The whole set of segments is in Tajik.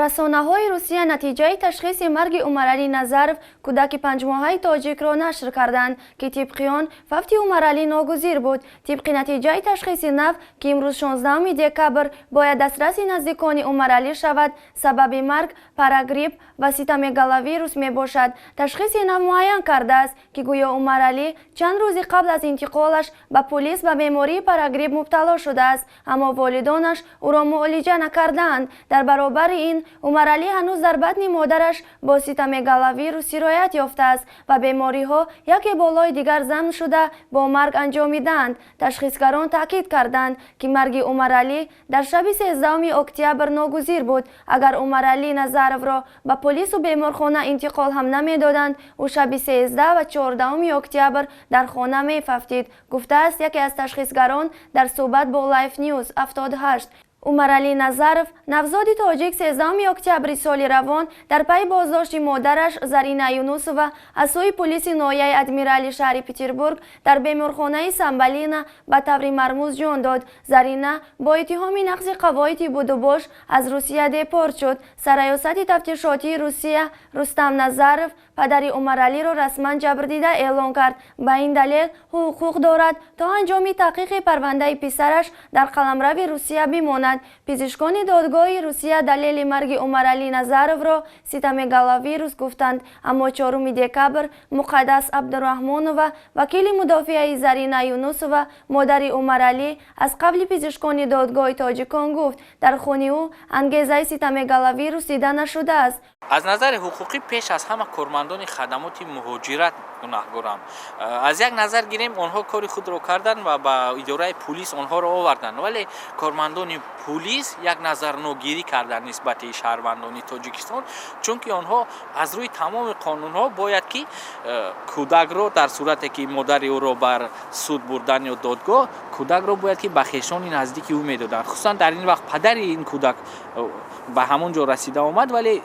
Расонаҳои Русия натиҷаи ташхиси марги Умаралӣ Назаров, кӯдаки 5-моҳаи тоҷикро, нашр карданд, ки тибқи он фавти Умаралӣ ногузир буд. Тибқи натиҷаи ташхиси нав, ки имрӯз, 16 декабр, бояд дастраси наздикони Умаралӣ шавад, сабаби марг парагрипп ва ситомегаловирус мебошад. Ташхиси нав муайян кардааст, ки гӯё Умаралӣ чанд рӯзи қабл аз интиқолаш ба пулис ба бемории парагрипп мубтало шудааст, аммо волидонаш ӯро муолиҷа накардаанд. Дар баробари ин, Умаралӣ ҳанӯз дар батни модараш бо ситомегаловирус сироят ёфтааст ва бемориҳо яке болои дигар зам шуда, бо марг анҷомидаанд. Ташхисгарон таъкид карданд, ки марги Умаралӣ дар шаби 13 октябр ногузир буд. Агар Умаралӣ Назаровро ба полису беморхона интиқол ҳам намедоданд, ӯ шаби 13 ва 14 октябр дар хона мефавтид, гуфтааст яке аз ташхисгарон дар суҳбат бо Life News 78. Умаралӣ Назаров, навзоди тоҷик, 13 октябри соли равон дар пайи боздошти модараш Зарина Юнусова аз сӯи пулиси ноҳияи Адмирали шаҳри Петербург дар беморхонаи Самбалина ба таври мармуз ҷон дод. Зарина бо иттиҳоми нақзи қавоиди будубош аз Русия депорт шуд. Сарраёсати тафтишотии Русия Рустам Назаров, падари Умаралиро, расман ҷабрдида эълон кард. Ба ин далел ҳуқуқ дорад, то анҷоми таҳқиқи парвандаи писараш дар қаламрави Русия бимонад. Пизишкони додгоҳи Русия далели марги Умаралӣ Назаровро ситомегаловирус гуфтанд, аммо 4 декабр Муқаддас Абдураҳмонова, вакили мудофиаи Зарина Юнусова, модари Умаралӣ, аз қавли пизишкони додгоҳи тоҷикон гуфт, дар хуни ӯ ангезаи ситомегаловирус дида нашудааст. Аз назари ҳуқуқӣ пеш аз ҳама кормандони хадамоти муҳоҷират гунаҳгоранд. Аз як назар гирем, онҳо кори худро карданд ва ба идораи пулис онҳоро оварданд, вале кормандони пулис як назарногирӣ карданд нисбати шаҳрвандони Тоҷикистон, чунки онҳо аз рӯи тамоми қонунҳо бояд ки кӯдакро дар сурате ки модари ӯро бар суд бурдан ё додгоҳ, кӯдакро бояд ки ба хешони наздики ӯ медоданд. Хусусан дар ин вақт падари ин кӯдак ба ҳамон ҷо расида омад, вале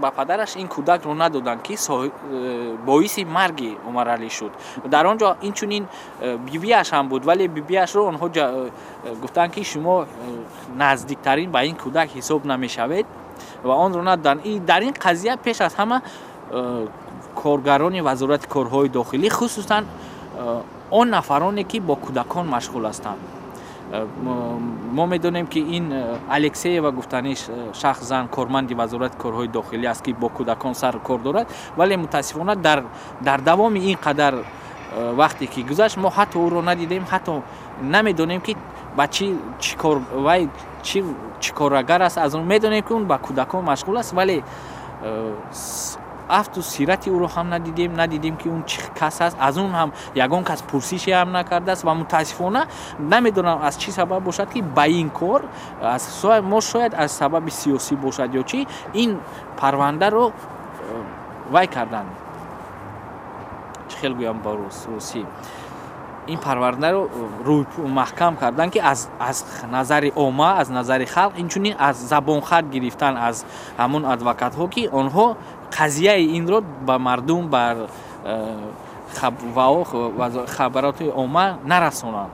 ба падараш ин кӯдакро надоданд, ки боиси марги Умаралӣ шуд. Дар он ҷо инчунин бибиаш ҳам буд, вале бибиашро онҳо гуфтанд, ки шумо наздиктарин ба ин кӯдак ҳисоб намешавед, ва онро надоданд. Дар ин қазия пеш аз ҳама коргарони Вазорати корҳои дохилӣ, хусусан он нафароне, ки бо кӯдакон машғул ҳастанд. Мо медонем, ки ин Алексеева гуфтаниш шахс зан корманди Вазорати корҳои дохилӣ аст, ки бо кӯдакон сару кор дорад, вале мутаассифона дар давоми ин қадар вақте ки гузашт, мо ҳатто ӯро надидем, ҳатто намедонем, ки ба чӣ чӣ кор вай чӣ корагар аст. Аз он медонем, ки он ба кӯдакон машғул аст, вале афту сирати ӯро ҳам надидем, надидем, ки он чӣ кас аст. Аз он ҳам ягон кас пурсише ҳам накардааст. Ва мутаассифона намедонам, аз чӣ сабаб бошад, ки ба ин кор мо шояд аз сабаби сиёсӣ бошад ё чӣ, ин парвандаро вай карданд. Чӣ хел гӯям ба русӣ, ин парвандаро рӯй маҳкам карданд, ки аз назари омма, аз назари халқ, инчунин аз забонхат гирифтан аз ҳамон адвокатҳо, ки онҳо қазияи инро ба мардум, бар хабароти омма нарасонанд.